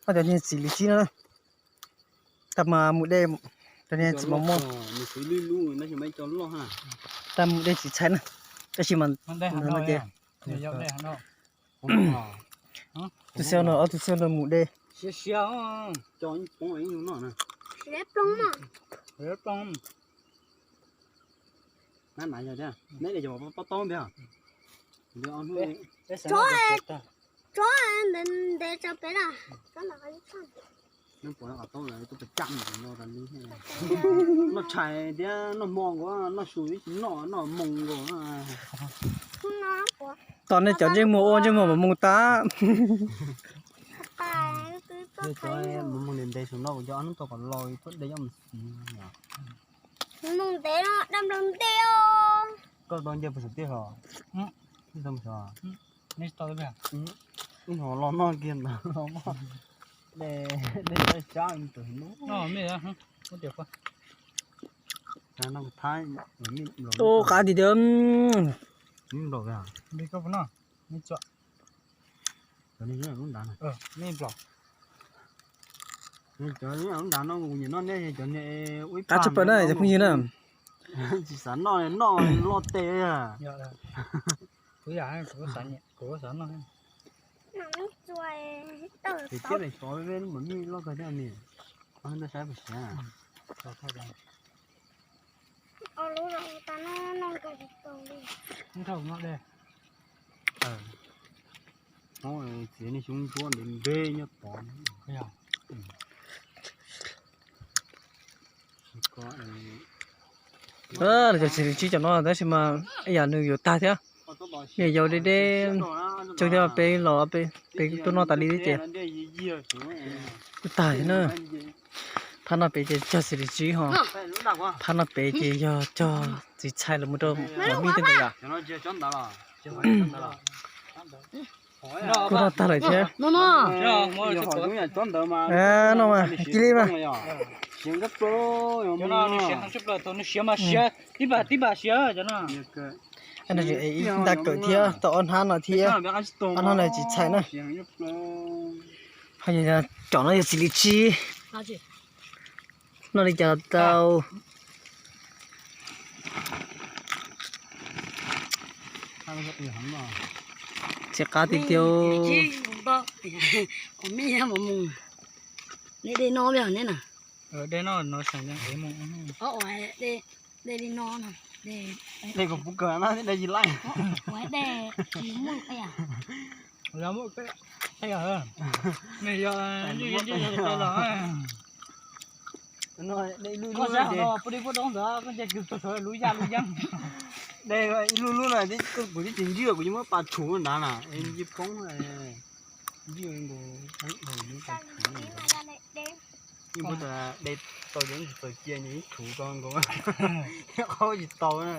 Ob cov niag txiv li tsib no na. Tag mas mus de, cov niag txiv mos mos. Tag mus de txiv txhais na. Tab sis mas tias tus xyoo no ob tug xyoo no mus de. Noj tshais thiab noj hmo nkaus, noj su tsis noj, noj moo nkaus. Tom nej cov ntsej muag ua ntsej muag mas moo tas. Mus ntes ntes saum no kuv cov hnub tau kom laus tuaj de coj mus xis. Koj tau nce puas saum tiaj los? Ib hov los noj kiag ntawd los mas de, de sab tus hnub. Ub, qab tiag tiag. Qab tshaj plaws na cov phooj ywg na. Tsis xav noj, noj loj tes. Saib puas siav. Txiav niag xyoob ntsuab ntev ntev nyob tod. Cov txiv li tsib cov no tab sis mas ib yam nws yuav tag thiab. Nws yau deb deb, tsuas yog peb los peb tuaj noj tas li thiab ces twb tag na. Phab no pem ces cog txiv li tsib ho, phab no pem ces yog cog txiv txhais los mus rau mov mij tej ntawd yom. Kuj noj tag lawm thiab. No mas cia li mas. Ib nta kawm thiab tau ob hnab no thiab, ob hnab no txiv txhais na. Ho yog cov no yog txiv li tsib. Noj li cas tau. Txiv qab tiag tiag. Nej de no, nej na. De li no, de kuv pub kawg no de tsis laij. Ib lub lub no kuv twb tsis ntswj, kuv yeej muab pas tshuv ntawd na, ntswj poob, ntswj nkaus, ntswj pas tshuv. Yeej muab de tau ces txaws cia nws ib tshuv ko nkaus, qhov tsis tau na.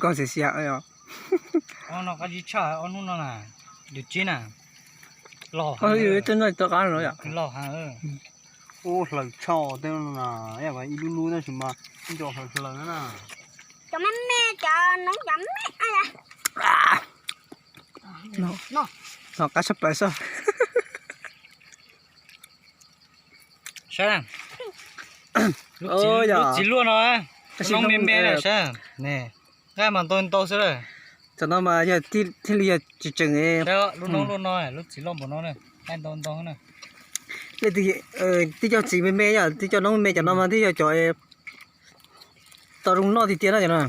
Koj xiv xiav os. Ob hnub no qab tshaj, ob hnub no na, yus tsib na, los heev, twb noj tau qab no yom, los heev. Ub, hlaws tshaj tej no na, ib lub lub tab sis mas nco hlaws hlaws na. Cov me me, cov noob cov me. No qab tshaj plaws xwb. Saib, lub txiv luaj no, noob me me na, saib, nqaij mas ntau ntau xwb lawm. Tam no mas yog thiaj li yog tseem tseem, lub noob luaj no, lub txiv loj npaum no, nqaij ntau ntau na. Twb cov txiv me me yom, twb cov noob me me, cov no mas twb yog cov tau zoo noj tiag tiag na cov no.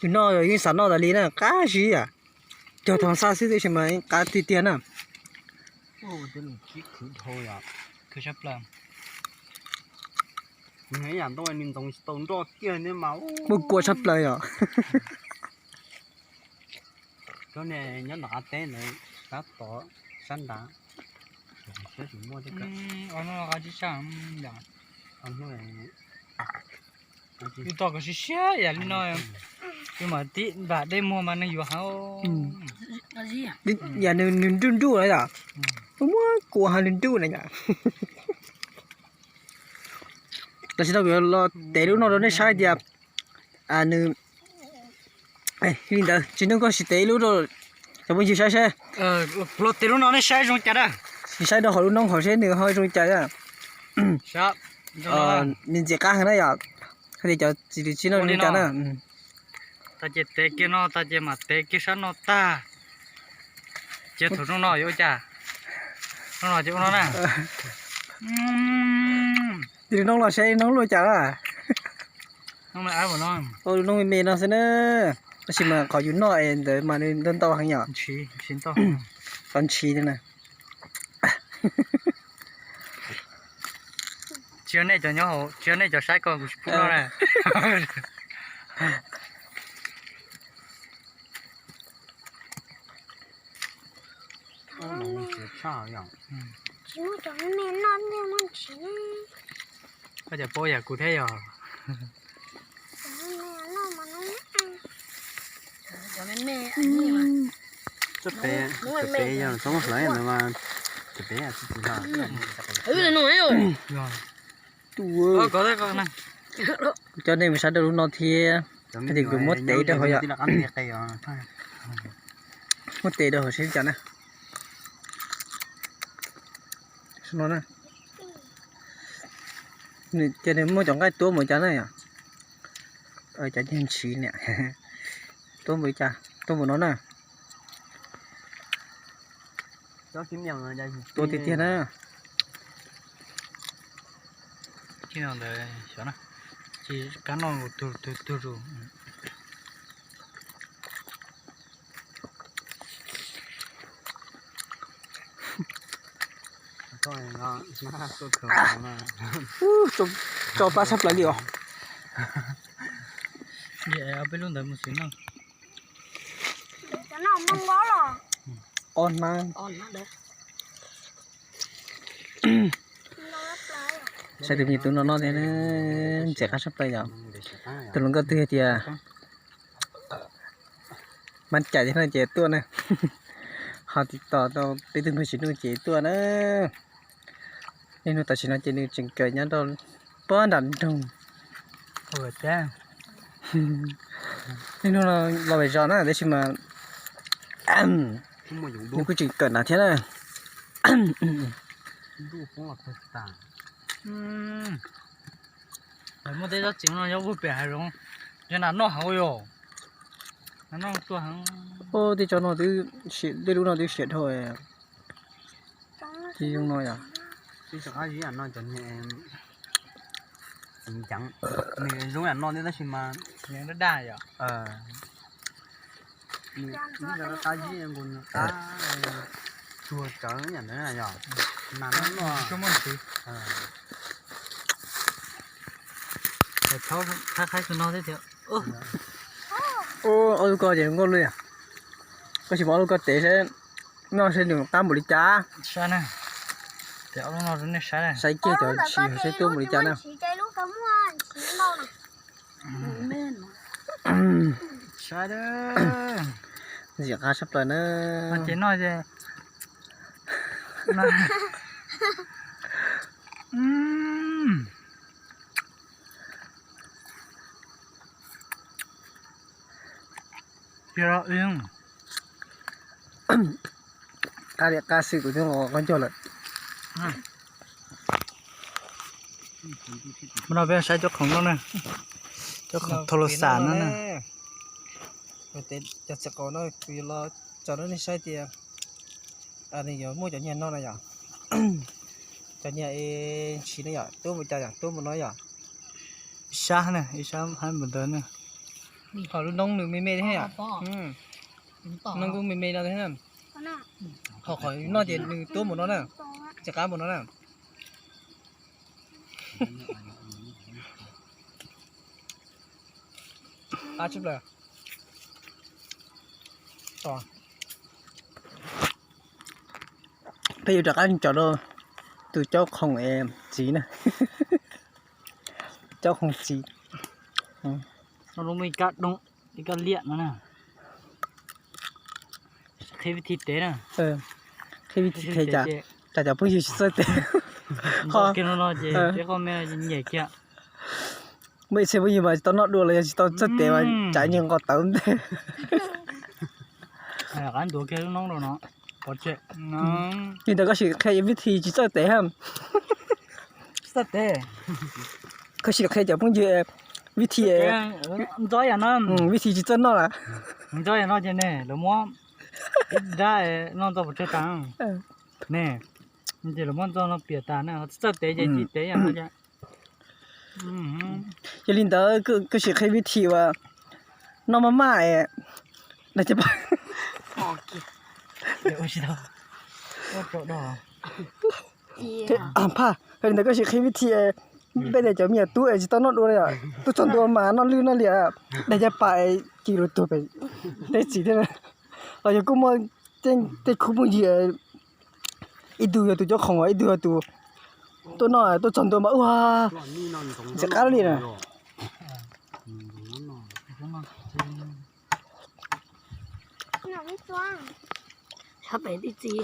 Yus noj yeej xav noj tas li na, qab zib yom. Cog tog xab xwb tab sis mas qab tiag tiag na. Muaj kua tshaj plaws yom. Cov niag nyob nram qab teb ntawd, sab tod, sab nrad, siab tsis muaj thiab. Yus tos kom siab siab yam li no, yus mam tib npam dej muag mas neeg yuav heev. Yam nws nruj nruj na yom, muaj kua heev, nws nruj na yom. Tam sim no kuv yuav los tev lub no rau nej saib tias nws li ntawd. Tsis nug koj sim tev ib lub rau cov phooj ywg saib seb. Los tev lub no nej saib zoo cas na. Sim saib rau hauv lub noob hauv seb nws ho zoo cas na. Nws ntxim qab heev na yom. Hais tias cov txiv lws tsib no zoo cas na. Tag ces tev kiag no, tag ces mam tev kiag sab no tag. Ces thaum zoo no yuav ua cas? Zoo no ces ua no na. Tig noob los seb noob luaj cas na. Noob me me no xwb na. Tab sis mas qhov yus noj es ntawd mas nws ntau ntau heev yom. Qhov ntshis na. Tsis yog nej cov nyob hauv, tsis yog nej cov saib ko kuv tsis pub noj na. Tsis muaj cov me me noj, nej muaj ntsis ne. Koj cov paub yam kuv thiab yog. Cov me me, cov me me yog txhob muaj hlawv ntawd mas. Cov peb tsis tsis hlawv. Cov nej mus saib rau lub no thiab, tias kuv muab tev rau hauv yom. Muab tev rau hauv seb cas na. Ces nws muaj cov nqaij tuab npaum cas na yom. Cov nyiag ntshiv niam. Tuab npaum li cas, tuab npaum no na. Tuab tiag tiag na. Ntawd xyov na, ces kab noj tug tug tug zus. Tso plab tshaj plaws li os. Peb lub ntawd mus xwb no. Ob hnab. Saib tus me tub no noj thiab, ntxim qab tshaj plaws yom. Tus hluas nkauj twg hais tias mab cais thiab no ces tuaj na, ho tiv tom tau peb tug ntxhais tsis nuj ces tuaj na. Niaj hnub tam sim no ces nws tseem kawm nyob rau puag nram nroog. Niaj hnub no los pem zos na, tab sis mas nws kuj tseem kawm ntawv thiab na. Muaj tej tsob txiv no nyob puag pem hav zoov, yog nas noj heev yom. Nas noj tuaj heev. Tej tsob no twb, tej lub no twb siav dhau. Ces zoo no yom. Nws zoo yam no thiab tab sis mas daj daj yom. Nws qab zib nkaus, nws qab tsuag tsawv yam ntawd yom. Nas noj noj. Thaub qhaib qhaib tus no thiab tias. Ob lub ko ces nkauj lawm. Koj sim pom ob lub ko tev seb, noj seb nws qab npaum li cas. Saib na, saib kiag cov ntshis seb tuab npaum li cas na. Ntxim qab tshaj plaws na. Ces noj ces Qab li qab xwb kuv twb nqos qab ncauj lawm. Mus no peb saib cov khoom no na, cov khoom thau los xam no na. Cov txiv qaub no kuv yuav los tso rau nej saib tias nws yuav muaj cov nyiag noj na yom. Cov nyiag ntshis no yom, tuab npaum cas yom, tuab npaum no yom. Ib sab na, ib sab hab npaum ntawd na. Ho lub noob nws me me thiab yom. Noob kuj me me no thiab. Ho qhov noj ces nws tuab npaum no na, ces qab npaum no na. Qab tshaj plaws. Peb yuav rov qab tso rau tus caub khoom txiv na. Caub khoom txiv. Ib kab doo, ib kab liam no na. Qhib vib thib tev na. Qhib vib thib tev, tsam cov phooj ywg tsis txawj tev. Ho kiag no no ces peb qhov me nyiam kiag. Muaj ib txhia phooj ywg mas tsis tau noj dua los yog tsis tau txawj tev mas tsam nyias nqos tawv ntej. Qab ntuav kiag lub noob rau no. Li ntawd koj sim qhia vib thi tsis txawj tev ha. Tsis txawj tev. Koj sim qhia cov phooj ywg vib thi, ntxo yam no, vib thi tsis txawj noj lawm. Ntxo yam no ces ne lawv muab ib nrab no ntxo pov tseg tas ne, ces lawv muab ntxo no piam tas ne, tsis txawj tev ces tsis tev yam no. Yog li ntawd koj sim qhia vib thi uas noj maj maj es, phaj, yog li ntawd koj sim qhia vib thi es peb daim cov me nyuam tub es tsis tau noj dua li, tuaj txog ntua mas noj lwj noj liam, daig caj pas es ci lus tuag pem teb txiv thiab. Los yog kuj muaj tej khub phooj ywg, ib tug yog tus cob qhoom, ib tug yog tus tuaj noj, tuaj txog ntua mas ua ntxim qab li na. Pem tib txiv